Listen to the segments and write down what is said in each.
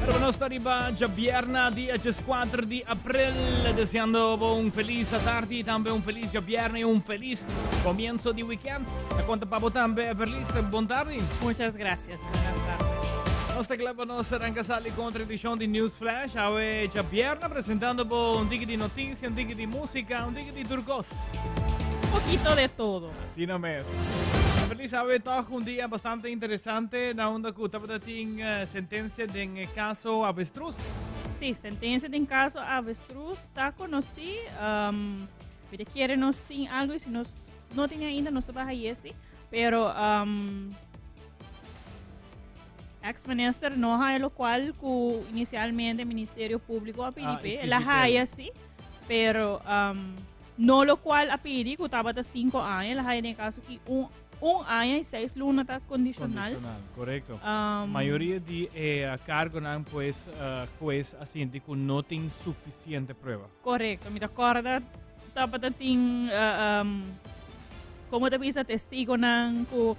Pero nos ta riba djabierna dia 14 di april, deseando bo un feliz tardi, tambe un feliz djabierna y un feliz comienzo di weekend. Ta conta pa bo tambe, Everlis, bon tardi. Muchas gracias. Buenas tardes. Nos ta kla pa nos arranca sali con otra edicion di News Flash. Awe djabierna presentando bo un tiki di noticia, un tiki di musica, un tiki di tur cos. Un poquito de todo. Asina mes. Feliz awe toch un dia bastante interesante na unda ku tabata tin eh, sentencia den e caso Avestruz. Sí, sentencia den caso Avestruz ta conocí. Um, mi ta kere nos tin algo y si nos no tin ainda nos ta baha yesi. Pero um, ex-minister no haya lo cual ku inicialmente Ministerio Público a pidi Ah, pe. exigí La pe. haya sí, pero um, No locual a pidi cu tabata cinco aña, el a haya den e caso ki un, un aña y seis luna ta condicional. Condicional, correcto. Um, Mayoria di e cargonan pues uh, juez a sinti cu no tin suficiente prueba. Correcto, mi ta corda tabata tin uh, um, como ta bisa testigonan cu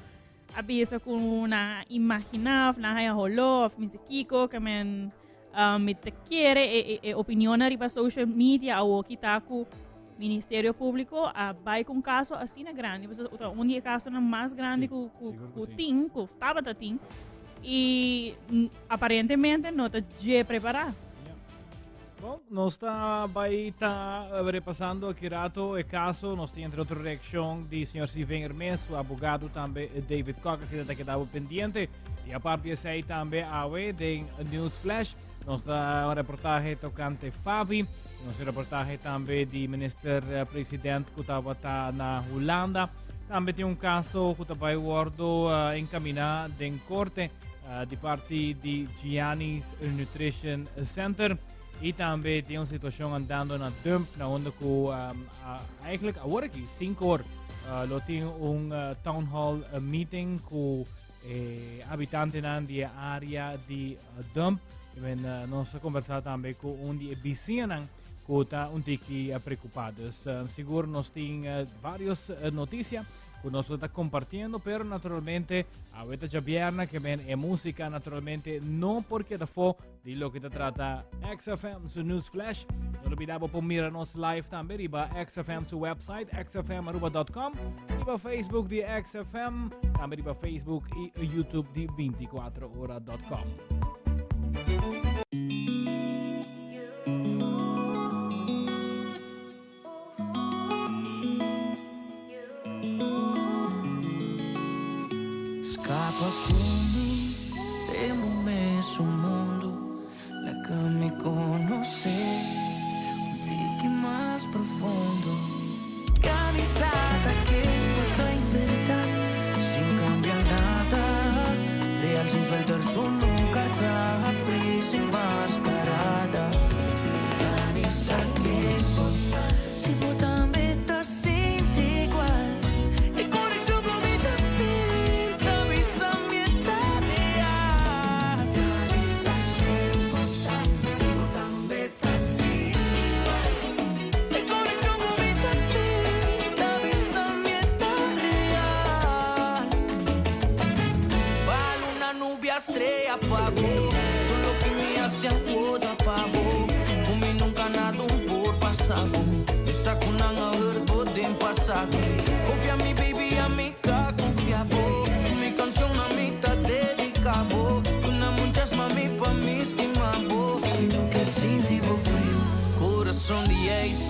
a bisa cu nan a imagina of nan a haya holo of mi si kico ke men Um, mi ta kere e, e, e opinionnan riba social media awoki ta ku Ministerio Público a bai ku un kaso asina grandi. Pasobra ta un di e kasonan mas grandi Sí, ku, ku, sigur ku ku sí. tin, ku tabata tin. I aparentemente no ta dje prepará. Ja. Bon, nos ta bai ta repasando aki rato e caso. Nos tin entre otro reaccion di señor Steven Hermes, su abogado tambe David Kock, asina ta quedabo pendiente. Y aparte esey tambe awe den News Flash nos ta un reportaje tocante Favi, nos reportaje tambe di minister eh, president ku tabata na Hulanda. Tambe tin un caso ku ta bai wordo uh, encamina den corte uh, di parti di Gianni's Nutrition Center. Y tambe tin un situacion andando na Dump, na unda ku um, uh, eigenlijk awor aki, 5 or, uh, lo tin un uh, town hall uh, meeting ku e habitantenan di e área di Dump. I men nos a conversa tambe ku un di e bisiñanan ku ta un tiki preocupá. Dus sigur nos tin varios noticia ku nos lo ta compartiendo, pero naturalmente awe ta djabièrnè ke men e música naturalmente no por keda fo Di loke ta trata XFM su News Flash. No olvida bo por mira nos live tambe riba XFM su website xfmaruba.com, riba Facebook di XFM, tambe riba Facebook y YouTube di 24ora.com. Scapa cu mi den bo mesun mundo Laga mi conoce un tiki mas profundo Organiza ta ken bo ta en berdad Sin cambia nada Real sin filter su nunca ta sin mascarada Organiza ken bo ta Si bo tambe ta sinti igual E conexion cu mi ta feel Ta bisa mi e ta real Organiza ken bo ta Si bo tambe ta sinti igual E conexion cu mi ta feel Ta bisa mi e ta real Pa luna nubia strea pa bo Tur loke mi haci awor ta pa bo Cu mi nunca nada un por pasa bo Mi sa cu nan a hurt bo den pasado Confia mi baby ami ta confia bo Mi cancion ami ta dedica bo Duna un chance mami pa mi stima bo Mi no ke sinti bo frio Corazon di ijs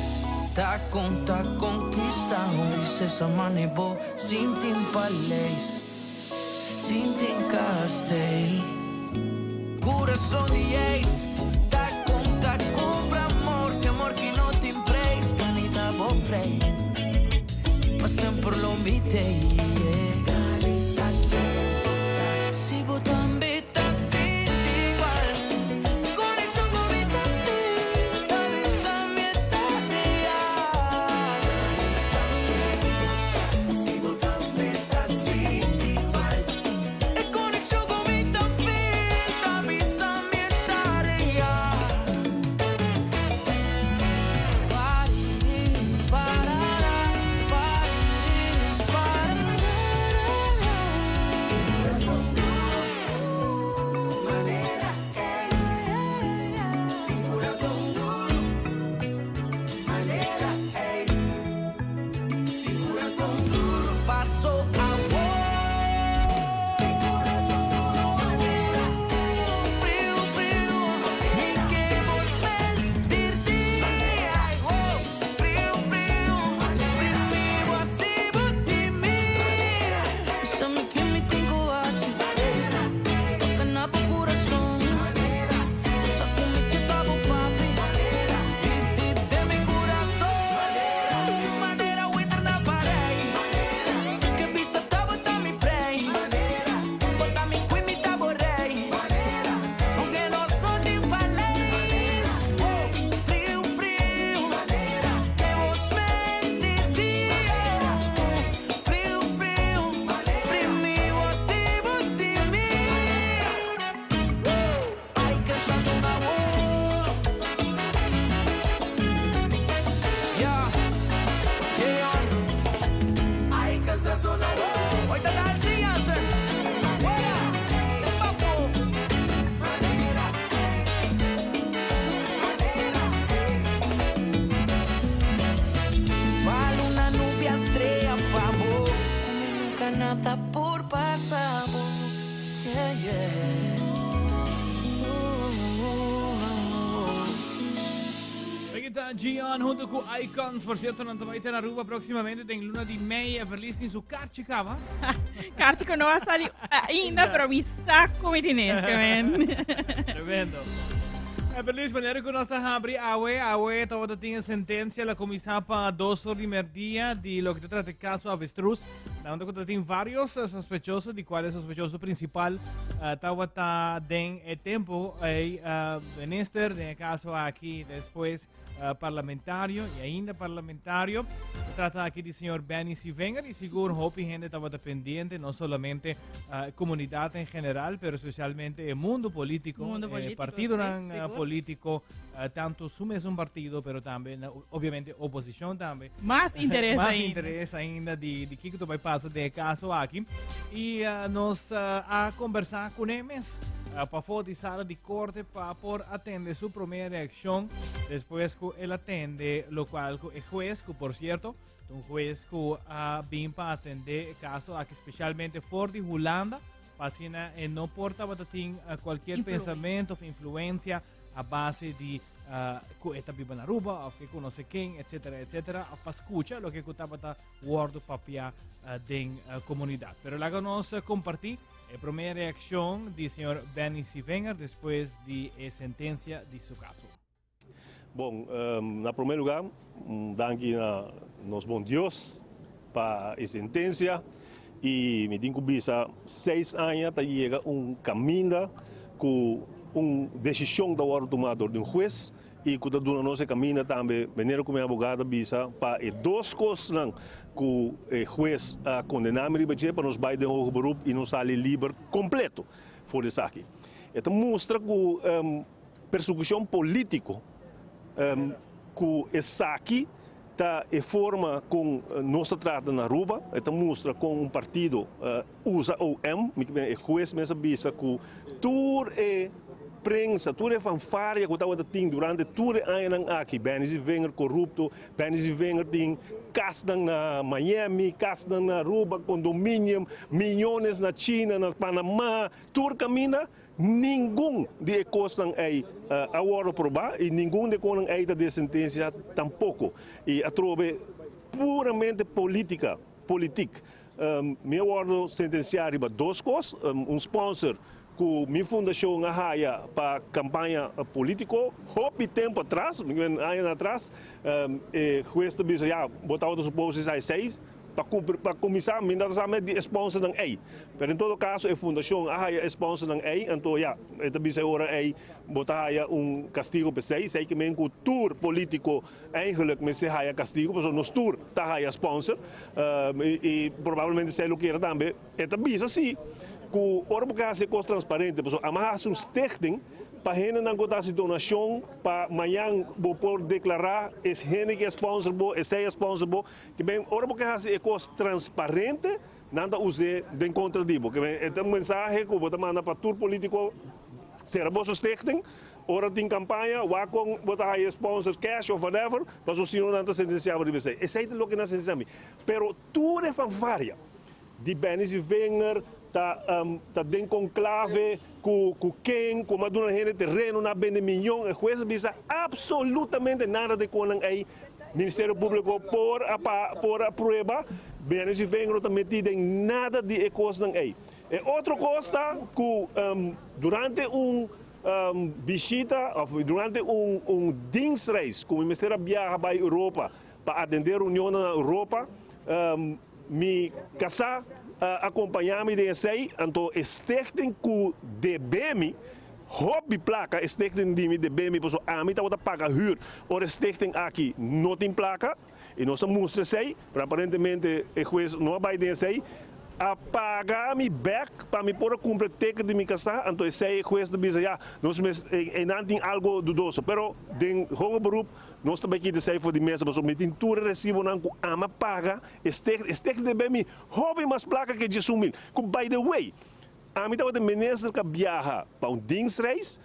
Ta con ta conquista Un princesa mane bo Sinti un paleis Sinti un kasteel. Kurason di ijs Ta kon ta kumpra amor Si amor ki no tin prijs Kanita bo vrij Pa semper lo mi tei Si bo tambe ta sinti igual Konekshon ku mi ta feel Ta bisa mi e ta real Si bo tambe ta sinti igual E konekshon ku mi ta feel Ta bisa mi e ta real Aki ta Gian hunto cu Icons. Por cierto, nan ta bay ta na Aruba próximamente den luna di mei. Everlis tin su karchi caba. Karchi ku no a sali ainda, pero mi sa ku mi tine, ke men. Tremendo. Everlis, manera cu nos a habri awe, awe tabata tin e sentencia la comisa pa 2 or di merdia di loke ta trata e caso Avestruz. Na unda cu ta tin varios sospechoso, di cual e sospechoso principal tabata den e tempo ei minister, den e caso aki despues parlamentario y ainda parlamentario. Se trata aki di señor Benny Sivenger y sigur hopi hende tabata pendiente, no solamente comunidad en general, pero especialmente e mundo político, Mundo político, partidonan, sí, sigur. político, tanto su mes un partido, pero tambe, obviamente, oposicion tambe. Mas interes Mas ainda. interes ainda di kiko ta bai pasa den e caso aki. Y nos a conversa con e mes pafó di sala di corte pa por atende su prome reaccion despues cu el atende locual cu e huez, cu por cierto, ta un huez cu a bin pa atende e caso aki specialmente for di Hulanda, pa asina e no por tabata tin cualkier Influencia. pensamento of influencia a base di cu e ta biba na Aruba of ke conoce ken, etcetera, etcetera, of pa scucha loke cu tabata wordo papia den comunidad. Pero laga nos comparti e prome reaccion di señor Benny Sivenger despues di e sentencia di su caso. Bon, na prome lugar, danki na nos bon Dios pa e sentencia y mi tin cu bisa seis aña ta yega un caminda cu un decision ta wordo tuma door di un huez y cu ta duna nos e caminda tambe manera cu mi abogado a bisa pa e dos cosnan cu e huez a condena mi riba dje pa nos bay den hoger beroep y nos sali liber completo for di esaki. E ta mustra cu persecucion politico cu esaki ta e forma con nos ta trata na Aruba, e ta mustra con un partido usa OM, mi e huez mes a bisa cu tur e prensa, tur e fanfaria cu tabata tin durante tur e añanan aki, Benny Zievinger corupto, Benny Zievinger tin casnan na Miami, casnan na Aruba, condominium, miyones na China, na Panama, tur caminda. Ningun di e kosnan ei a wòrdu probá i ningun di e kosnan ei ta den sentensia tampoko. I atrobe puramente politika, politiek. Mi a wòrdu sentensiá riba dos kos, un sponsor. ku mi fundashon a haya pa kampaña polítiko hopi tempu atras, mi kende añanan atras, e hues ta bisa ya bo tabata supos esei seis pa kumpri pa kuminsá mi no ta sa mes di e sponsornan ei. Pero en todo kaso e fundashon a haya e sponsornan ei, anto ya e ta bisa e ora ei bo ta haya un kastigo p'esei. Esei ke men ku tur polítiko Eigenlijk mester haya castigo pasobra nos tur ta haya sponsor y probablemente esey lo kere tambe. E ta bisa si cu ora bo ke haci e cos transparente pasobra ama haci un stichting pa hendenan cu ta haci donacion pa mañan bo por declara es hende ki a sponsor bo, esey a sponsor bo. Ke ben ora bo ke haci e cos transparente nan ta use den contra di bo. Ke ben e ta un mensahe cu bo ta manda pa tur politico cera boso stichting. Ora tin campaña, wak con bo ta haya sponsors, cash of whatever, pasobra si no nan ta sentencia bo riba esey. Esey ta loke nan sentencia mi. Pero tur e fanfaria di Benny Zwivinger ta ta den conclave cu cu ken, cu a duna hende tereno, nan a bende miyon, e huez a bisa absolutamente nada di con nan ey. Ministerio Publico por a por a prueba, Benny Zwivinger no ta meti den nada di e cosnan ey. E otro cos ta cu durante un bishita of durante un un dienstreis cu mi mester a biaha bay Europa pa atende reunionnan na Europa, mi casa a acompaña mi den esey, anto e stichting cu debe mi hopi placa, e stichting di mi debe mi pasobra ami tabata paga huur ora e stichting aki no tin placa. I nos a mustra esei, pero aparentemente e hues no a bai den esei. A paga mi bek pa mi por a kumpra e teken di mi kasá, anto esei e hues ta bisa, ya, nos mes, einan tin algo dudoso. Pero den hoger beroep nos ta bai kita esei for di mesa, pasobra mi tin tur e resibonan ku ami a paga e stek, e stek debe mi hopi mas plaka ke 11,000. Ku by the way, ami tabata minister ku a biaha pa un dienstreis,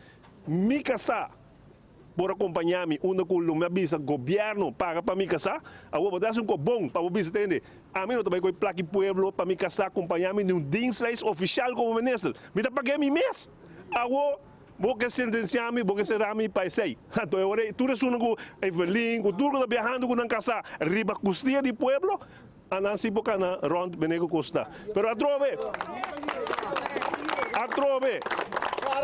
mi kasá Por acompaña mi unda cu lo mi a bisa gobierno paga pa mi casa. Awor bo ta haci un cos bon pa bo bisa tende. Ami no ta bay coy plaki pueblo pa mi casa acompaña mi ni un dienstreis oficial como minister. Mi ta pague mi mes. Awor bo ke sentencia mi, bo ke cera mi pa esey. Anto e ora ey tur esunnan cu Evelyn cu tur cu ta biahando cu nan casa riba custia di pueblo a nan si por cana rond bene cu cos ta. Pero atrobe, atrobe,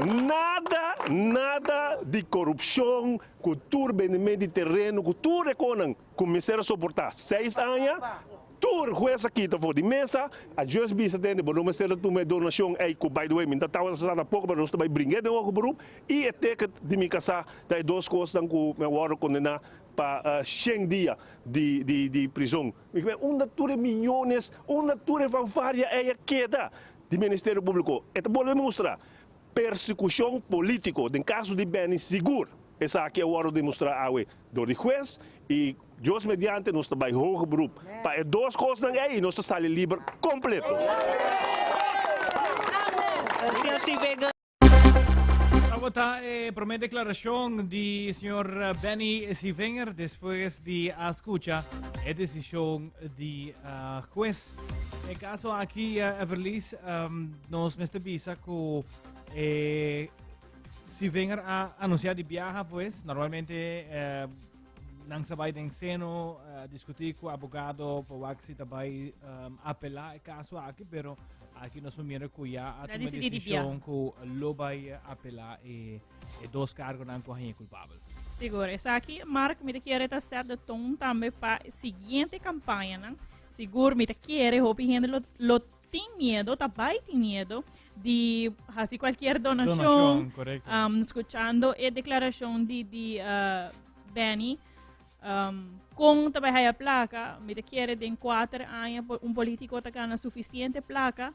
nada, nada di corupcion cu tur bendimento di tereno, cu tur e conan cu mester a soporta seis aña, tur huez a kita for di mesa, a just bisa tende bo no mester a tuma e donacion ey cu by the way mi no ta tabata sa tampoco pero nos ta bay bringa den hoger beroep y e ticket di mi casa ta e dos cosnan cu mi a wordo condena pa shen dia di di prizon. Mi ke unda tur e miyones, unda tur e fanfaria ei a keda di Ministerio Publico? E ta bolbe mustra persekushon politico den caso di Benny sigur esaki a wordo demostra awe dor di huez y Dios mediante nos ta bay hoger beroep pa e dos cosnan ei y nos ta sali liber completo. Tabata e promé deklarashon di señor Benny Sievinger despues di a skucha e desishon di uh, hues. E kaso aki, uh, Everlies, um, nos mester bisa ku eh, Sievinger a anuncia di biaha, pues, normalmente eh, nan sa bai den seno uh, discutir cu abogado pa wak si ta bai um, apela e caso aki, pero aki nos mira cu ya a tuma decisión cu lo bai apela e, e dos cargonan cu haña culpabel. Sigur. Esaki, Mark, mi ta kiere ta set de ton tambe pa siguiente campañanan. Sigur, mi ta kiere hopi hende lo, lo tin miedo, ta bai tin miedo di hasi cualquier donacion. Donacion, correcto. Escuchando e declaracion di, di Benny, con ta bai haya placa, mi ta kiere den 4 aña un politico ta gana suficiente placa,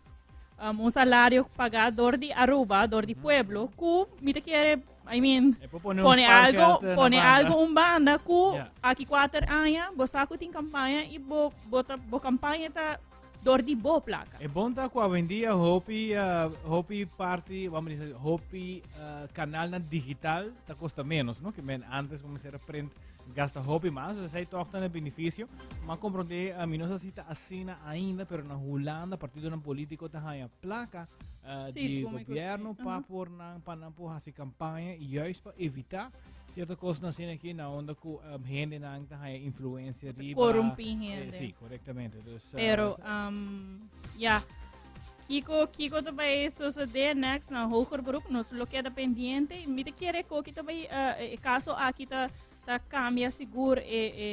un salario paga door di Aruba, door di pueblo, cu mi ta kiere, I mean, E por pone un pone algo, spaargeld, na pone banda. algo un banda cu aki 4 aña bo sa cu tin campaña y bo, bo, ta, bo campaña ta Dor di bo plaka. E bon ta ku awendia hopi uh, hopi parti, vamos dizer, hopi uh, kanalnan digital ta kosta menos, no? Que men antes como era print gasta hopi mas, dus zij toch dan een beneficio. Maar comprende, a mi no sa si ta asina ainda, pero na Hulanda partidonan politico ta haya plaka uh, Sí, di como ik gobierno sí. pa Aha. por nan pa nan por hasi campaña y juist pa evita Cierto cosnan asina aki na onda cu um, hendenan ta haya influencia riba. Corrumpi Eh, hende. sí, correctamente. Dus, Pero, um, ja. Kiko kiko ta bai sosodé next na hoger beroep, nos lo keda pendiente. Mi ta kere koki ta bai eh, e kaso aki ta ta kambia sigur e e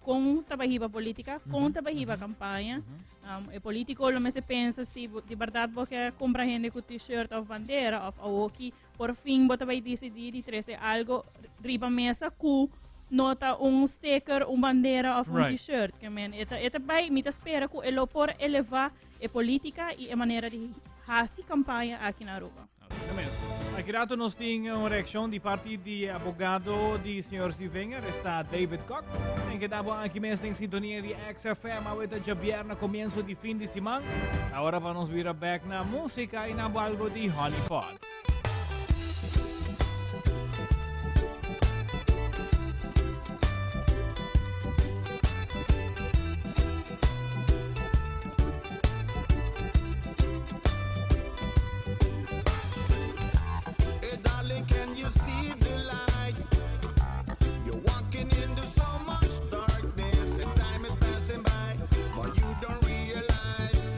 kon ta bai hiba politika, kon ta bai hiba kampaña. Um, e politiko lo mester pensa si bo- di berdad bo ke kumpra hende ku t-shirt of bandera of awoki por fin bo ta bai disidí di trese algo riba mesa ku no ta un sticker, un bandera of un t-shirt. Ke men e ta e ta bai mi ta spera ku e lo por elevá e politica y e manera di haci campaña aki na Aruba. Asina mes. Aki rato nos tin un reaccion di parti di abogado di señor Sievinger, esta David Kock. En keda bo aki mes den sintonia di XFM, awe ta djabierna comienzo di fin di siman. Ahora pa nos bira back na musica y na bo algo di Honey Pot. Hey darling, can you see the light? You're walking into so much darkness and time is passing by, but you don't realize.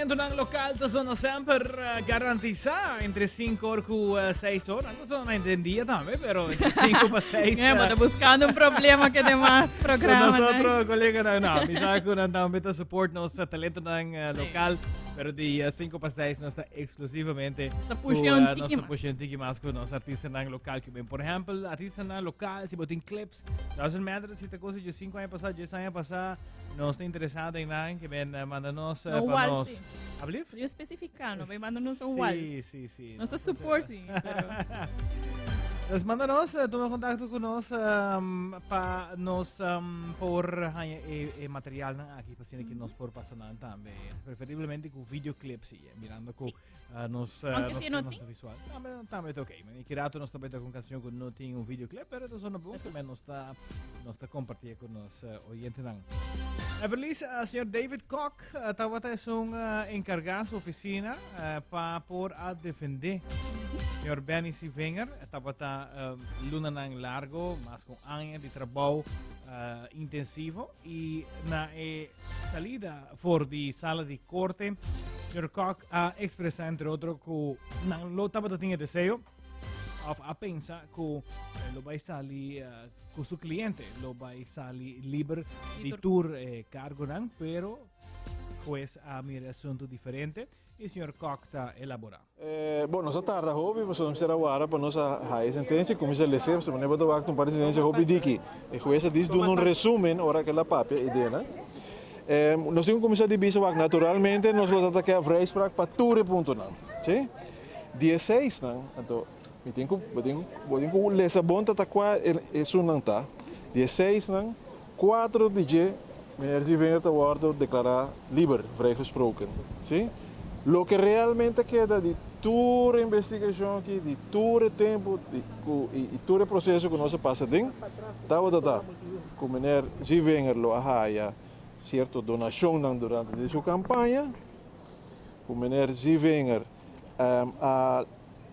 Talentonan local ta zona semper garantisa entre 5 or cu 6 or. Nan ta zona den dia tambe, pero entre 5 pa 6. Yeah, bo ta buscando un problema cu demas programa. Nos otro colega, no, mi sabe cu nan tambe ta support nos talentonan local, pero di 5 pa 6 nos ta exclusivamente Nos ta pushing un tiki nos ta mas. pushing un tiki mas cu nos artistanan local. Que ben, por ejemplo, artistanan local, si bo tin clips, doesn't matter si ta cosa de 5 aña pasá, 10 aña pasá, Nos ta interesado en nan que ben manda nos No pa wals, nos. sí. Ablief? Yo especifica, no, manda nos un wals. Sí. Nos ta supporting, pero Dus manda nos, tuma contacto cu nos pa nos por haña e materialnan aki pa asina que nos por pasa nan tambe. Preferiblemente cu videoclips, sí, mirando cu nos, Aunque nos si no nos tin. visual. Tambe, tambe ta ok. Mi kirato nos ta con canción cu no tin un videoclip, pero eso no bon, men nos ta compartir cu nos oyentenan. Everlis, señor David Kock tabata esun encarga su oficina pa por a defende señor Benny Sivinger. Tabata lunanan largo, mas con aña di trabou intensivo y na e salida for di sala di corte, señor Kock a expresa entre otro cu nan lo tabata tin e deseo of a pensa cu lo bay sali cu su cliente lo bay sali liber di tur cargonan, pero juez a mira e asunto diferente y señor Kock ta elabora. Bon, nos a tarda hopi pasobra nos mester a wara pa nos a haya e sentencia y cuminsa lese pasobra manera bo ta wak ta un par di sentencia hopi diki. E hues a dis duna un resumen ora cu el a papia e ideanan. Nos tin cu cuminsa di bisa wak naturalmente nos lo ta ta keda vrijspraak pa tur e puntonan, si. Di e seisnan, anto mi tin cu, bo tin cu, bo tin cu lesa bon ta ta cua esunnan ta. Di e seisnan, cuatro di dje Meneer Zievinger ta wordo declara liber, vrijgesproken, si. Loke realmente keda di tur e investigacion aki, di tur e tempo di cu y tur e proceso cu nos a pasa den, tabata ta cu meneer Zievinger lo a haya cierto donacionnan durante di su campaña, cu meneer Zievinger a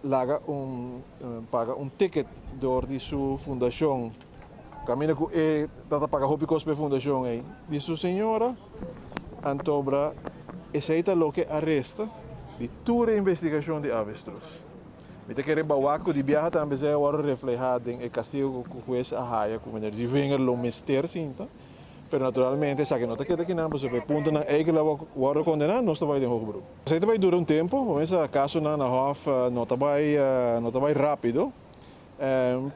laga un paga un ticket door di su fundacion, caminda cu e ta paga hopi cos pa e fundacion ey, di su señora, antobra esey ta loke a resta di tur e investigacion di avestruz. Mi ta kere bawa cu di biaha tambe esey a worde refleha den e castigo cu huez a haya cu meneer Zievinger lo mester sinta. Pero naturalmente esaki no ta keda kinan pasobra e puntonan ei ku lo a wòrdu kondená nos ta bai den hoger beroep. Esaki ta bai dura un tempu, pasobra kasonan na hòf no ta bai no ta bai rápido.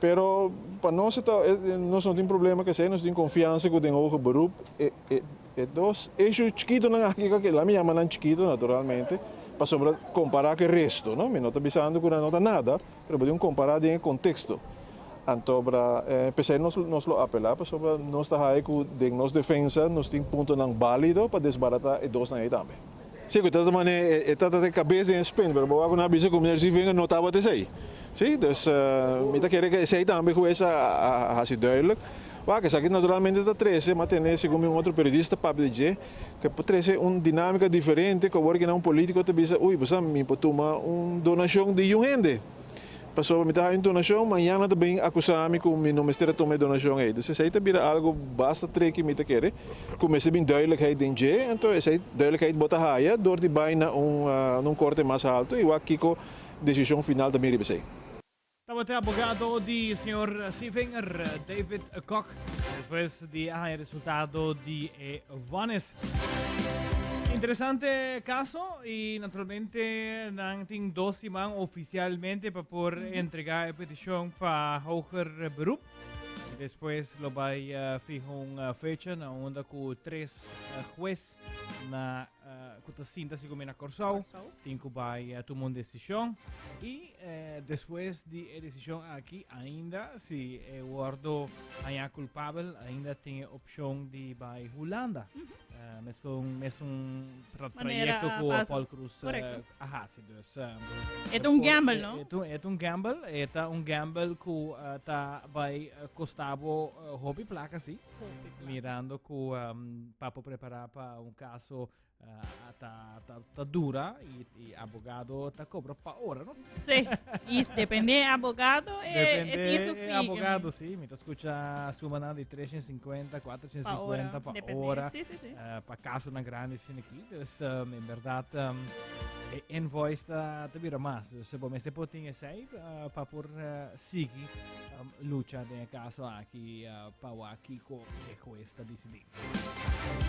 Pero pa nos e ta nos no tin problema ku esei, nos tin konfiansa ku den hoger beroep e e e dos issue chikitonan aki ku la mi yama nan chikito naturalmente pasobra kompará ku e resto no, mi no ta bisando ku nan no ta nada. Pero bo tin kompará den e konteksto. Antobra p'esei nos nos lo apelá pasobra nos ta haña ku den nos defensa nos tin puntonan bálido pa desbaratá e dosnan ei tambe. Sí, ku ta manera e ta ta kabes den e spin, pero bo wak ku nan a bisa ku meneer Zievinger no tabata esei. Sí, dus mi ta kere ku esei tambe hues a hasi duidelijk. Wak, esaki naturalmente ta trese, m'a tende segun mi un otro periodista papia di dje, ku por trese un dinámika diferente ku awor ku nan un polítiko ta bisa, ui, bo sa, mi por tuma un donashon di yu hende, pasobra mi ta haña un donashon, mañana ta bin akusá mi ku mi no mester a tuma e donashon ei. Dus esei ta bira algu basta triki, mi ta kere, ku mester bin duidelijkheid den dje, anto esei duidelijkheid bo ta haña dor di bai na un na un korte mas haltu i wak kiko desishon final ta bin riba esei. Tabata e abogado di señor Sievinger, David Kok, despues di a haña resultado di e vonnis. Interesante caso y naturalmente nan tin dos siman oficialmente pa por entrega e peticion pa hoger beroep. Y despues lo bay fiha un fecha na unda cu tres huez na ku ta sinta si na Kòrsou tin ku bai tuma un desishon i despues di e desishon aki ainda si e wòrdu hañá kulpabel ainda tin e opshon di bai Hulanda. Meskon mesun trayekto ku Paul Croes a hasi. Dus E ta un gamble, no? E ta un gamble, e ta un gamble ku ta bai kosta bo hopi plaka si. Mirando cu pa por prepara pa un caso. Ta, ta, ta dura y, y abogado ta cobra pa ora, no? Sí, y depende abogado, eh, depende tiene su fee. abogado, sí. Mi ta escucha suma nan di 350, 450 pa Depende. ora. Sí, sí, sí. Pa casonan grandi asina aki. Dus um, en berdad um, e invoice ta, ta bira mas. Dus bo mester por tin esei pa por sigui um, lucha den e caso aki pa wak kiko e hues ta disidí.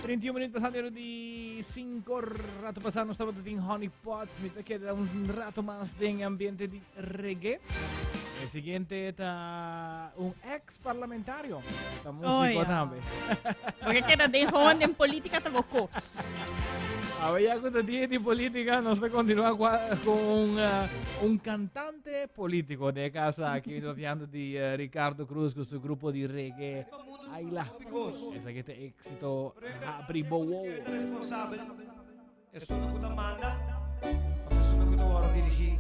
31 minuut pasando di 5 rato pasando nos tabata tin Honey Pot. Mi ta keda un rato mas den ambiente di reggae. E siguiente ta un ex parlamentario. Ta músico Oh, ja. tambe. Porque keda den gewoon den política ta bo kos. Awe ya ku ta dia di política, nos ta continua con un cantante político de casa aquí, papiando di Ricardo Cruz con su grupo di reggae. Aila. Esaki ta éxito Habri bo wowo. Responsabel esun ku ta manda of esun ku ta wòrdu dirigí?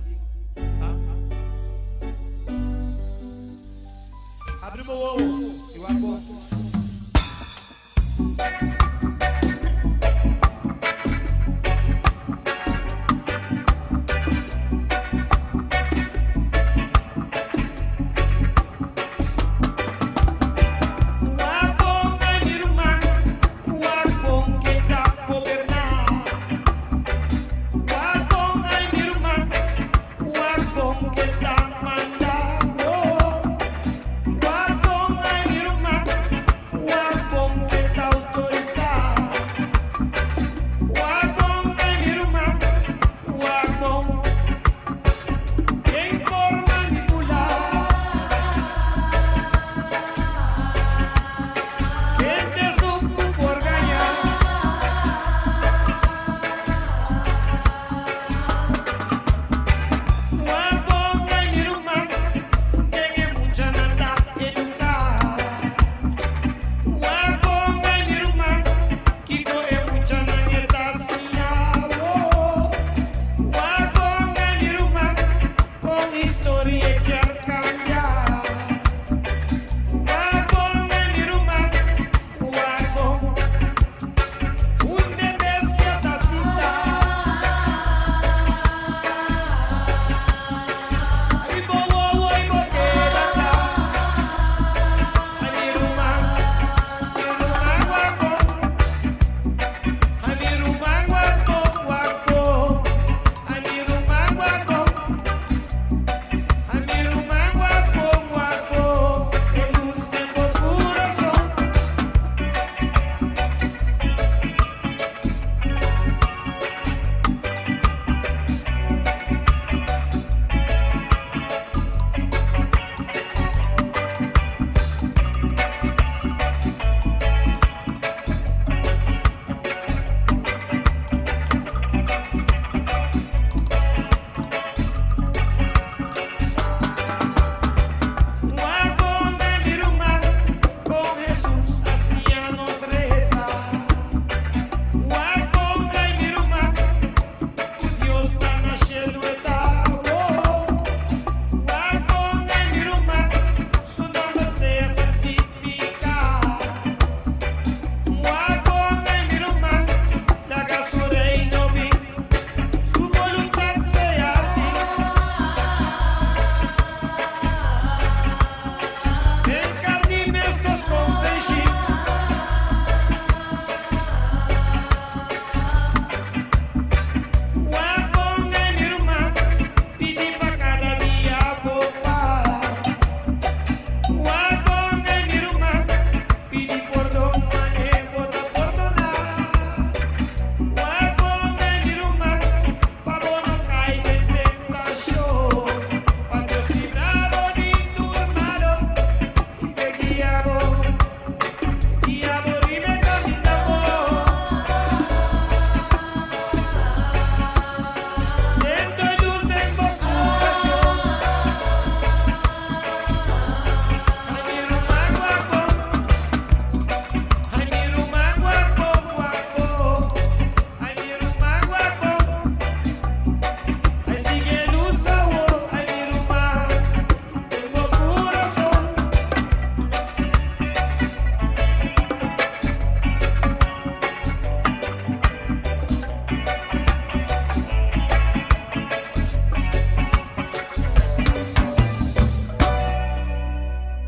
Habri bo wowo i wak bon.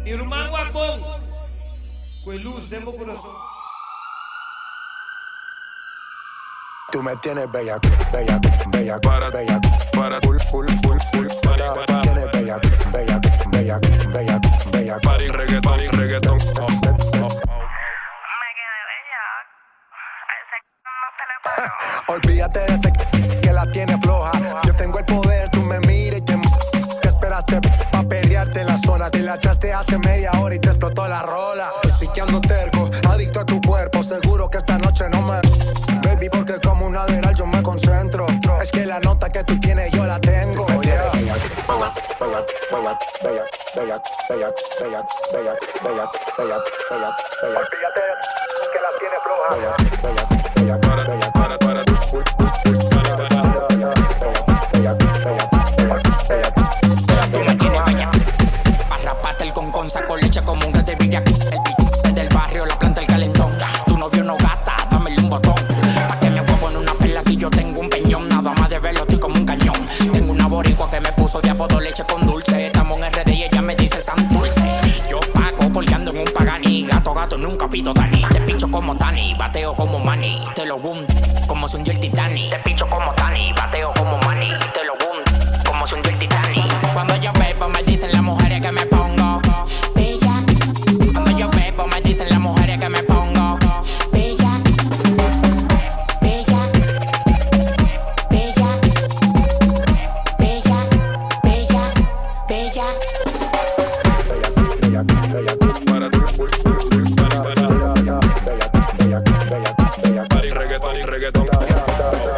Mi ruman wak bon ku e lus den bo kurason. Tu me tienes bella, bella, bella, para, bella, para, pul, pul, pul, pul, para, para, tienes bella, bella, bella, bella, bella, Party, reggaeton, reggaeton. Me quedé bella. A ese no se le paró. Olvídate de ese que la tiene floja. Yo tengo el poder, tú me miras y te ¿Qué esperaste pa' pelearte en la zona? Te la echaste hace media hora y te explotó la rola. Estoy ando terco, adicto a tu cuerpo. Seguro que esta noche no me. Baby, porque como una Adderall yo me concentro. Es que la nota que tú tienes yo la tengo. Me tienes bella, bella, bella, bella, bella, bella, bella, bella, bella, bella, bella, bella, bella. Olvídate que la tiene floja. Bella, bella, bella, Para, bella, para, para, bella, bella, bella, bella, bella. Tú me tienes bella. Arrapate el concón, saco leche como un grande villa. El p del barrio, la planta, el calentón. Tu novio no gata, dámele un botón. Pa' que me voy a poner una perla si yo tengo un peñón. Nada más de verlo, estoy como un cañón. Tengo una boricua que me puso de apodo leche con dulce. Estamos en RD y ella me dice San Dulce. Yo pago porque ando en un Pagani. Gato, gato, nunca pido Dani. Te pincho como Tani, bateo como Manny. Te lo boom, como se hundió el Titanic. Te pincho como Tani, bateo como Manny. Te lo boom, como se hundió el Titanic. Cuando yo bebo me dicen las mujeres que me pongo bella. Cuando yo bebo me dicen las mujeres que me pongo bella. Bella. Bella. Bella. Bella. Bella. Bella, bella, para, para, para, bella, bella, bella, bella, bella. party, reggaeton, reggaeton.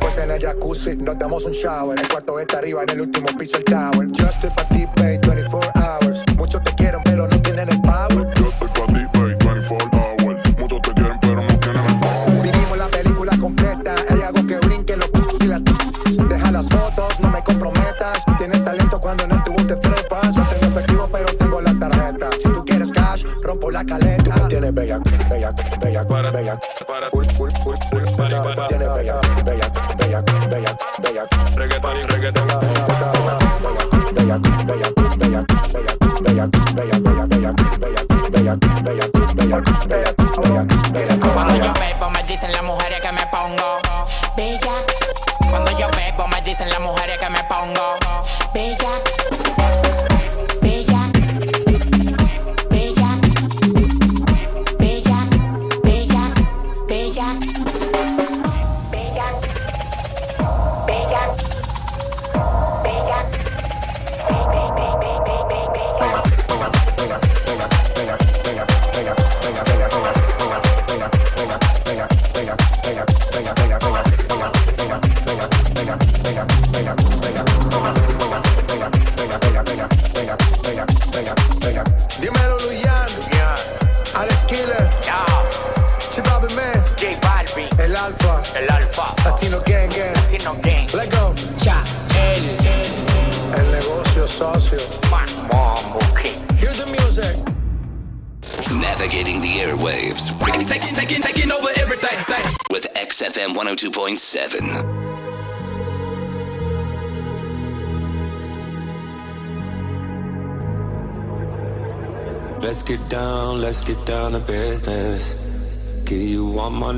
Pues en el jacuzzi nos damos un shower. El cuarto está arriba, en el último piso el tower. Yo estoy pa' ti, babe, 24 hours. Muchos te quieren, pero no tienen el power. Yo estoy pa' ti, babe, 24 hours. Muchos te quieren, pero no tienen el power. Vivimos la película completa. Hay algo que brinque los p y las Deja las fotos, no me comprometas. Tienes talento cuando en el tubo te trepas. No tengo efectivo, pero tengo la tarjeta. Si tú quieres cash, rompo la caleta. Tú me tienes bella, bella, bella, Para, bella. para, Pul, pul, pul, pul, Para, para. Tienes bella, bella, bella, bella, bella. reggaeton, reggaeton. Bella, bella, bella, bella, bella, bella, bella, bella, bella, bella, bella, bella, bella, bella, bella, Cuando bella. yo bebo me dicen las mujeres que me pongo bella. Cuando yo bebo me dicen las mujeres que me pongo bella. Bella. Bella. Bella. Bella. Bella. Bella. Bella. Bella. Be- be- be- be- be- be- Bella. Dímelo, Luyan, Alex Killer, Chibabi Man, J Balvin, El Alfa, el Alfa, Latino Gang Gang. Latino Gang, Let go. Cha, el, El negocio socio. Mambo King. Hear the music. Navigating the airwaves Taking, taking, taking over everything. with XFM 102.7. Let's get down, let's get down to business. Give you all my